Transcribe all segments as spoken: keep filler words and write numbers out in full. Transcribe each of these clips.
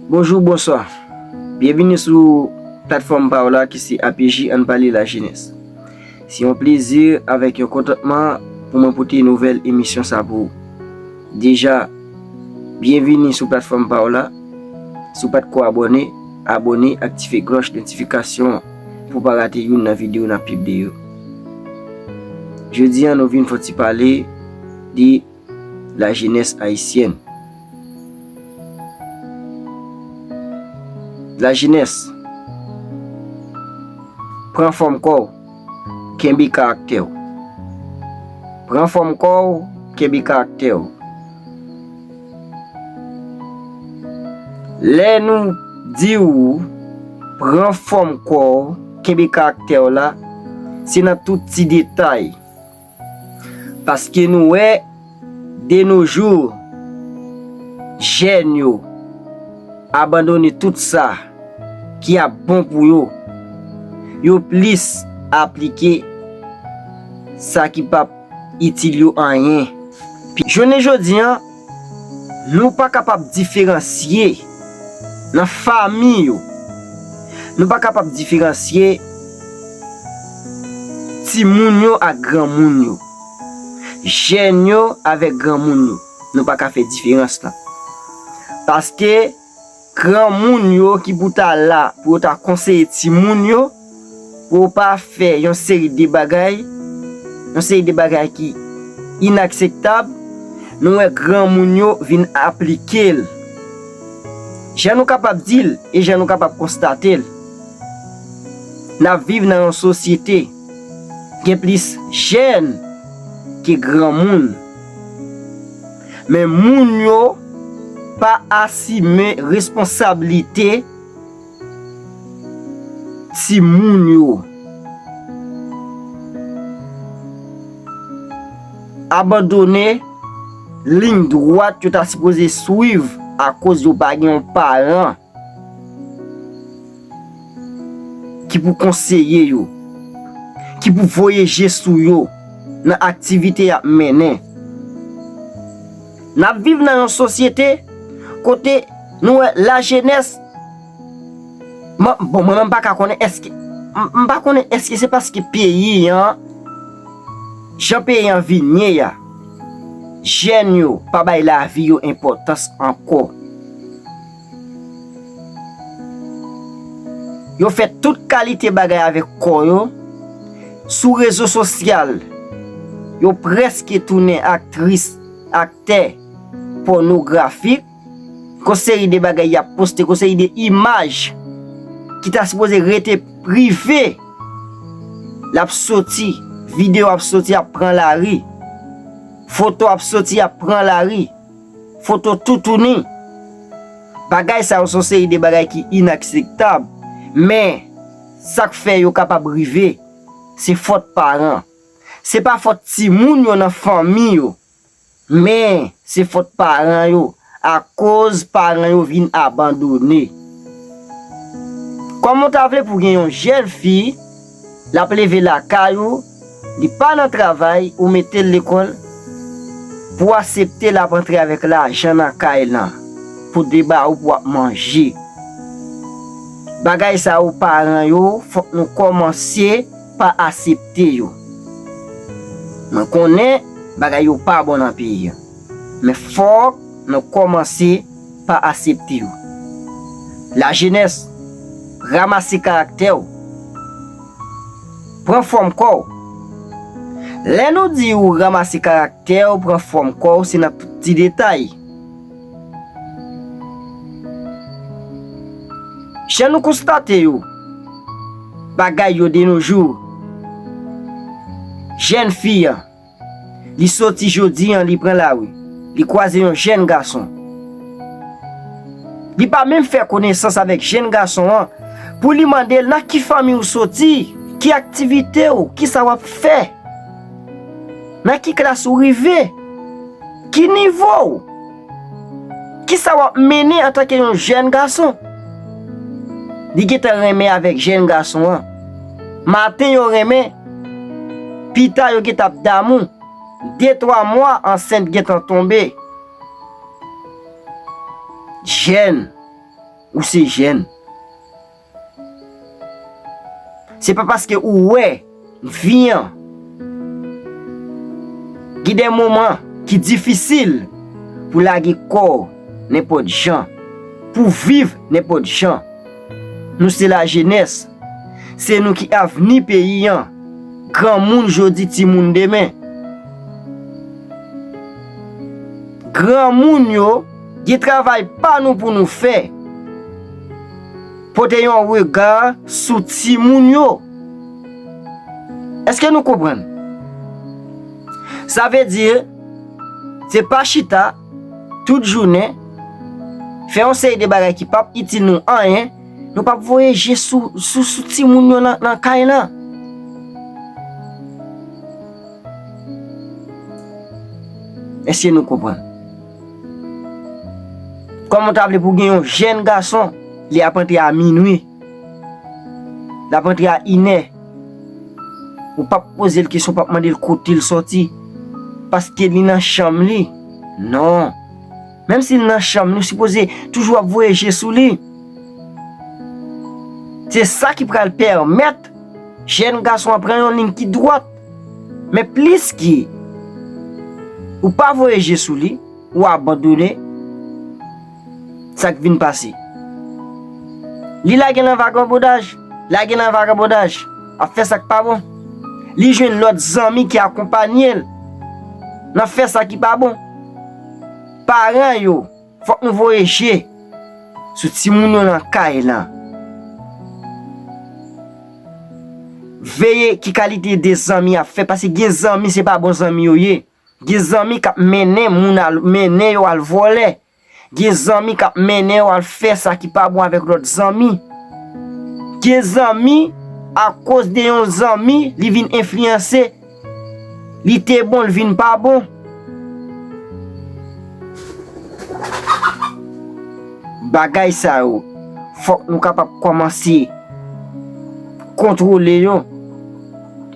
Bonjou, bonswa. Byenvini sou platfòm pa w la ki se A P J Ann Pale Lajenès. Se yon plezi avèk yon kontantman pou mwen pote nouvèl emisyon sa pou ou. Deja, byenvini sou platfòm pa w la. Si w pa t ko abòne, abòne, aktive klòch notifikasyon an pou w pa rate youn nan videyo n ap pibliye yo. Jodi a, nou vin fè yon ti pale de lajenès ayisyèn. Lajenès, pran fòm kò w, kenbe karaktè w. Pran fòm kò w, kenbe karaktè w. Lè nou di w pran fòm kò w, kenbe karaktè w la, se nan tout ti detay. Paske nou wè, de nos jours, jèn yo abandone tout sa ki ap bon pou yo. Yo plis aplike sa ki p ap itil yo anyen. Jounen jodi a, nou pa kapab diferansye nan fanmi yo. Nou pa kapab diferansye timoun yo ak granmoun yo. Jèn yo avèk granmoun yo. Nou pa ka fè diferans lan. Paske granmoun yo ki pou ta la pou yo ta konseye timoun yo, pou yo pa fè yon seri de bagay, yon seri de bagay ki inakseptab, nou wè granmoun yo vin aplike l. Jan nou kapab di l e jan nou kapab konstate l, n ap viv nan yon sosyete gen plis jèn ke granmoun. Men moun yo pa asime responsablite timoun yo. Abandone liy dwat yo ta sipoze swiv akoz yo pa gen yon paran ki pou konseye yo, ki pou voye je sou yo nan aktivite y ap mennen. N ap viv nan yon sosyete kote nou wè lajenès, mwen, bon, mwen menm m pa ka konnen èske, m, m pa konnen èske se paske peyi an, jan peyi an vin ye a, jèn yo pa bay lavi yo enpòtans ankò. Yo fè tout kalite bagay avèk kò yo sou rezo sosyal. Yo prèske tounen aktris, aktè pònografik. Gon seri de bagay y ap poste, gon seri de imaj ki ta sipoze rete prive. L ap soti, videyo ap soti, ap pran lari. Foto ap soti, ap pran lari. Foto toutouni. Bagay sa yo se yon seri de bagay ki inakseptab. Men, sa k fè yo kapab rive, se fòt paran. Se pa fòt timoun yo nan fanmi yo. Men, se fòt paran yo, akoz paran yo vin abandone. Kòman w ta vle pou gen yon jèn fi, l ap leve lakay ou, li pa nan travay, ou mete l lekòl, pou w aksepte l ap antre avèk lajan nan kay lan, pou de ba ou pou w ap manje. Bagay sa yo, paran yo, fòk nou kòmanse pa aksepte yo. Mwen konnen bagay yo pa bon nan peyi a. Men fòk nou kòmanse pa aksepte yo. Lajenès, ranmase karaktè w. Pran fòm kò w. Lè nou di ou ranmase karaktè w, pran fòm kò w, se nan tout ti detay. Jan nou konstate yo, bagay yo de nos jours, jèn fi an, li soti jodi an, li pran lari, li kwaze yon jèn gason. Li pa menm fè konesans avèk jèn gason an pou li mande l nan ki fanmi w soti, ki aktivite w, kisa w ap fè, nan ki klas ou rive, ki nivo w, kisa w ap mennen antanke yon jèn gason. Li gentan renmen avèk jèn gason an. Maten yo renmen, pita yo gentan ap damou. De twa mwa, ansent gentan tonbe. Jèn. ou se jèn. Se pa paske ou wè vi an gen de moman ki difisil pou lage kò w nenpòt jan, pou viv nenpòt jan. Nou se lajenès. Se nou ki avni peyi an. Granmoun jodi, timoun demen. Granmoun yo, gen travay pa nou pou nou fè. Pote yon rega sou timoun yo. Èske nou konprann? Sa vle di, se pa chita tout jounen, fè yon seri de bagay ki p ap itil nou anyen, nou p ap voye je sou, sou, sou timoun yo nan, nan kay lan. Èske nou konprann? Kòman w ta vle pou gen yon jèn gason, li ap antre a minwi, l ap antre a inè, ou p ap poze l kesyon, w p ap mande l kote l sòti, paske li nan chanm li? Non. Menm si l nan chanm li, ou sipoze toujou ap voye je sou li. Se sa ki pral pèmèt jèn gason an pran yon liy ki dwat. Men plis ki ou pa voye je sou li, ou abandone, sa k vin pase? Li lage nan vagabondaj, lage nan vagabondaj, ap fè sa k pa bon. Li jwenn lòt zanmi ki akonpanye l nan fè sa ki pa bon. Paran yo, fòk nou voye je sou timoun yo nan kay lan. Veye ki kalite de zanmi y ap fè, paske gen zanmi se pa bon zanmi yo ye. Gen zanmi k ap mennen moun al, mennen yo al vòlè. Gen zanmi k ap mennen yo al fè sa ki pa bon avèk lòt zanmi. Gen zanmi, akoz de yon zanmi, li vin enfliyanse. Li te bon, li vin pa bon. Bagay sa yo, fòk nou kapab kòmanse kontwole yo.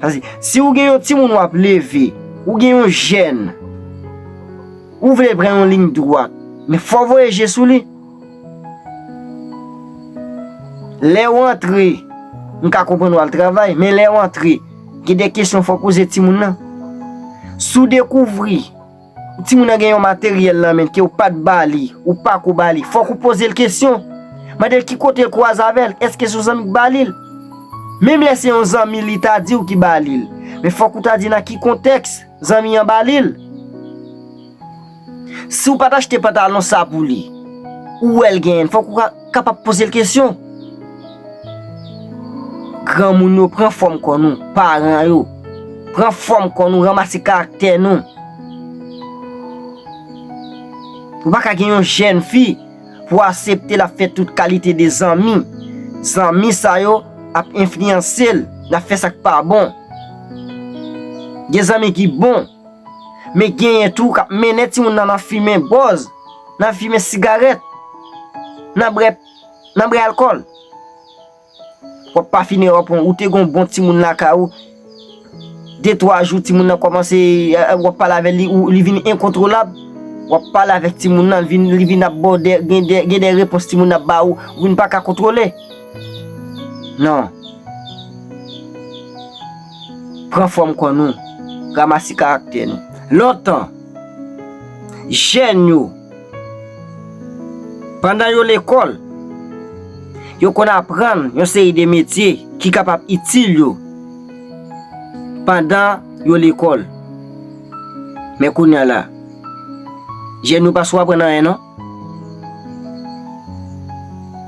Paske si ou gen yon timoun w ap leve, ou gen yon jèn, ou vle pran yon liy dwat, men fò w voye je sou li. Lè w antre, m ka konprann w al travay, men lè w antre, gen de kesyon fò w poze timoun nan. Si w dekouvri timoun nan gen yon materyèl nan men ke w pa t ba li, ou pa ko ba li, fòk ou poze l kesyon. Mande l ki kote l kwaze avè l, èske se yon zanmi k ba li l? Menm lè se yon zanmi li ta di w ki ba li l, men fòk ou ta di nan ki kontèks zanmi an ba li l. Si w pa t achte pantalon sa pou li, ou wè l genyen l, fòk ou ka, kapab poze l kesyon. Granmoun yo, pran fòm kò nou, paran yo, pran fòm kò nou, ranmase karaktè nou. Ou pa ka gen yon jèn fi pou aksepte l ap fè tout kalite de zanmi. Zanmi sa yo ap enfliyanse l, l ap fè sa k pa bon. Gen zanmi ki bon, men genyen tou k ap mennen timoun nan nan fimen bòz, nan fimen sigarèt, nan bwè, nan bwè alkòl. W ap pa fini, w ap pran, ou te gon bon timoun lakay ou, de twa jou timoun nan kòmanse, eh, w ap pale avè li, ou, li vin enkontwolab. W ap pale avèk timoun nan, li vin, li vin ap ba w de, gen de, gen de repons timoun nan ap ba ou, ou vin pa ka kontwole. Non. Pran fòm kò nou, ranmase karaktè nou. Lontan, jèn yo, pandan yo lekòl, yo konn aprann yon seri de metye ki kapab itil yo pandan yo lekòl. Men kounye a la, jèn yo pa sou aprann anyen non.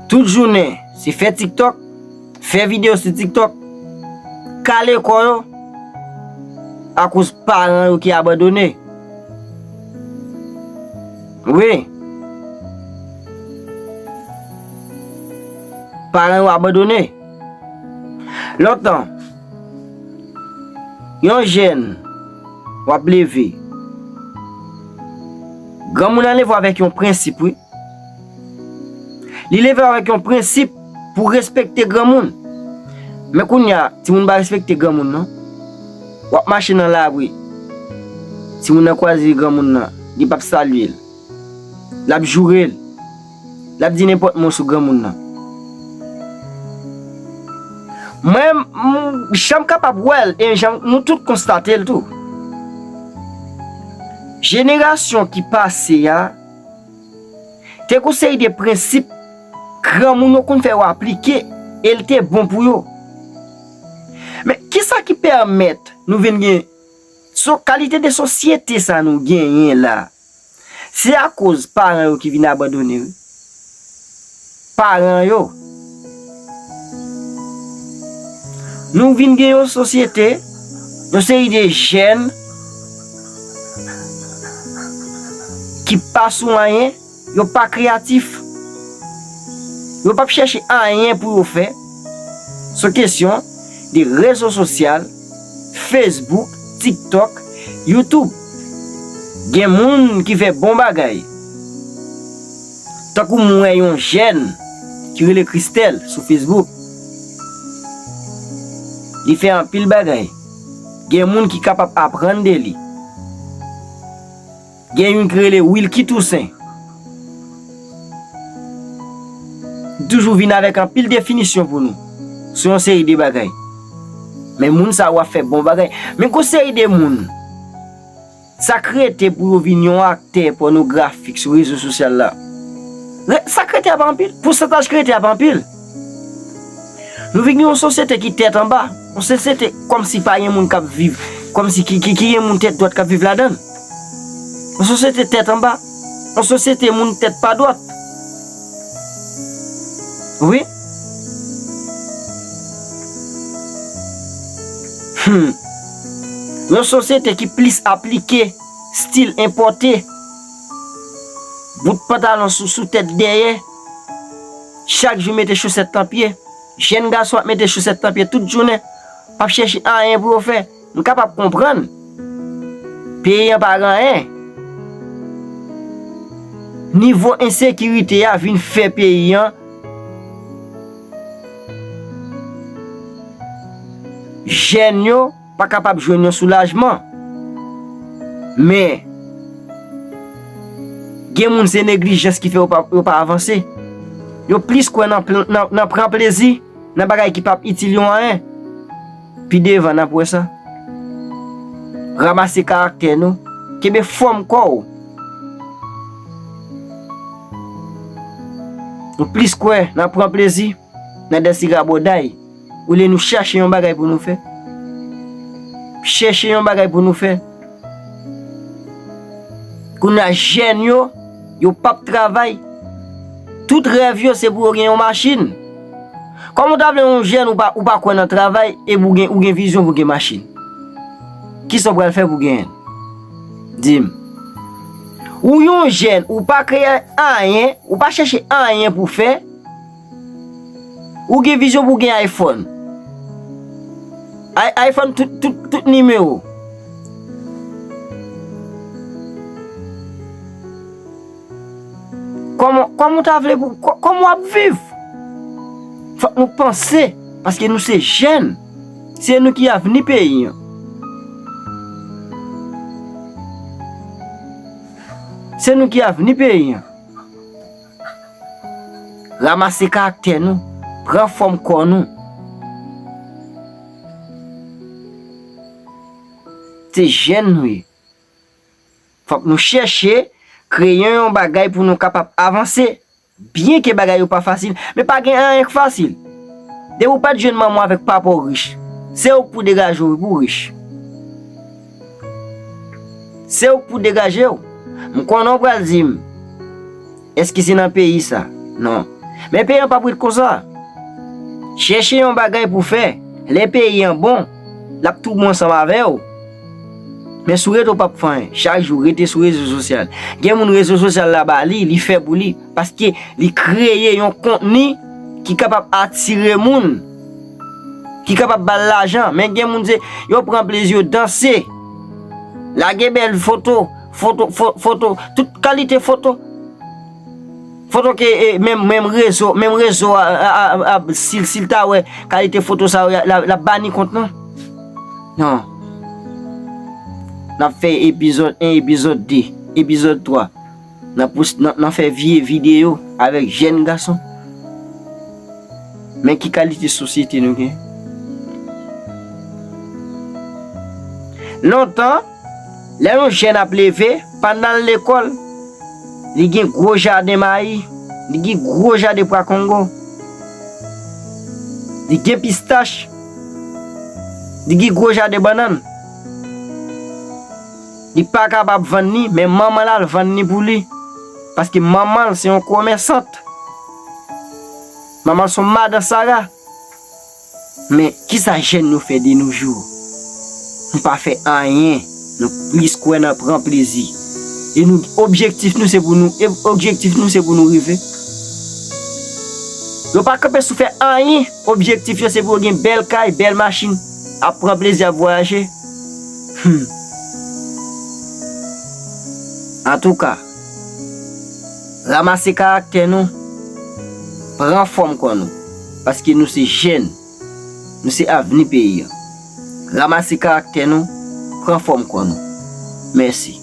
Tout jounen, se fè TikTok, fè videyo sou TikTok, kale kò yo, akoz paran yo ki abandone. Wi. Paran yo abandone. Lontan, yon jèn w ap leve, granmoun nan leve w avèk yon prensip, wi. Li leve w avèk yon prensip pou respekte granmoun. Men kounye a, timoun pa respekte granmoun, non. W ap mache nan lari, timoun nan kwaze granmoun nan, li p ap salye l. L ap joure l. L ap di nenpòt mo sou granmoun nan. Mwen, m, jan m kapab wè l, e jan nou tout konstate l tou. Jenerasyon ki pase a, te gon seri de prensip granmoun yo konn fè yo aplike, e l te bon pou yo. Men, kisa ki pèmèt nou vin gen so, kalite de sosyete sa nou genyen la? Se akoz paran yo ki vin abandone, wi. Paran yo. Nou vin gen yon sosyete, yon seri de jèn ki pa sou anyen, yo pa kreyatif. Yo p ap chèche anyen pou yo fè. Se kesyon de rezo sosyal, Facebook, TikTok, YouTube. Gen moun ki fè bon bagay. Tankou m wè yon jèn ki rele Christelle sou Facebook. Li fè anpil bagay. Gen moun ki kapab aprann de li. Gen youn ki rele Wilky Toussaint. Li toujou vin avèk anpil definisyon pou nou sou yon seri de bagay. Men moun sa yo ap fè bon bagay. Men gon seri de moun, sa k rete pou yo vin yon aktè pònografik sou rezo sosyal la. Re-, sa k rete a pa anpil. Pousantaj k rete a pa anpil. Nou vin gen yon sosyete ki tèt anba. Yon sosyete kòmsi pa gen moun k ap viv. Kòmsi ki, ki, ki gen moun tèt dwat k ap viv ladan l. Yon sosyete tèt anba. Yon sosyete moun tèt pa dwat. Wi. Hmm. Yon sosyete ki plis aplike stil enpòte. Bout pantalon sou, sou tèt dèyè. Chak jou mete chosèt nan pye. Jèn gason ap mete chosèt nan pye tout jounen. P ap chèche anyen pou yo fè. M kapab konprann. Peyi an pa gen anyen. Nivo ensekirite a vin fè peyi an, jèn yo pa kapab jwenn yon soulajman. Men, gen moun se neglijans ki fè yo pa, yo pa avanse. Yo plis kwè nan pl-, nan, nan pran plezi nan bagay ki p ap itil yo anyen. Pi devan, n ap wè sa. Ranmase karaktè nou. Kenbe fòm kò w. Nou plis kwè nan pran plezi nan dèsi rabòday, olye nou chache yon bagay pou nou fè. Chèche yon bagay pou nou fè. Kounye a, jèn yo, yo p ap travay. Tout rèv yo, se pou yo gen yon machin. Kòman w ta vle yon jèn ou pa, ou pa kwè nan travay, epi ou gen, ou gen vizyon pou gen machin? Kisa w pral fè pou genyen l? Di m. Ou yon jèn, ou pa kreye anyen, ou pa chèche anyen pou fè, ou gen vizyon pou gen iPhone. I-, iPhone tout, tout, tout nimewo. Kòman, kòman w ta vle pou, kò-, kòman w ap viv? Fòk nou panse, paske nou se jèn. Se nou ki avni peyi an. Se nou ki avni peyi an. Ranmase karaktè nou, pran fòm kò nou. Se jèn nou ye. Fòk nou chèche kreye yon bagay pou nou kapab avanse. Byenke bagay yo pa fasil, men pa gen anyen k fasil. Depi w pa t jwenn manman w avèk papa w rich, se ou k pou degaje w pou w rich. Se ou k pou degaje w. M konnen w pral di m, èske se nan peyi sa? Non. Men peyi an p ap ret konsa. Chèche yon bagay pou fè. Lè peyi an bon, l ap tou bon ansanm avè w. Men si w rete, w p ap fè anyen. Chak jou, rete sou rezo sosyal. Gen moun rezo sosyal la ba li, li fè pou li. Paske li kreye yon kontni ki kapab atire moun, ki kapab ba l lajan. Men gen moun se, yo pran plezi, yo danse, lage bèl foto, foto, fo-, foto, tout kalite foto. Foto ke, e, menm, menm rezo, menm rezo a, a, a, a, si, si l ta wè kalite foto sa yo, l ap, l ap bani kont lan. Non. N ap fè epizòd en, epizòd de, epizòd twa. nan pous- nan, nan fè vye videyo avèk jèn gason. Men ki kalite sosyete nou gen. Lontan, lè yon jèn ap leve, pa nan lekòl, li gen gwo jaden mayi, li gen gwo jaden pwa kongo, li gen pistach, li gen gwo jaden bannann. Li pa kapab vann li, men manman l al vann li pou li. Paske manman l se yon komèsant. Manman l se yon madan Sara. Men, kisa jèn yo fè de nos jours? Nou pa fè anyen. Nou plis kwè nan pran plezi. E nou, objektif nou se pou nou, e objektif nou se pou nou rive. Yo pa kanpe sou fè anyen. Objektif yo se pou yo gen bèl kay, bèl machin, ap pran plezi, ap vwayaje. Hmm. Antouka, ranmase karaktè nou, pran fòm kò nou, paske nou se jèn, nou se avni peyi a. Ranmase karaktè nou, pran fòm kò nou. Mèsi.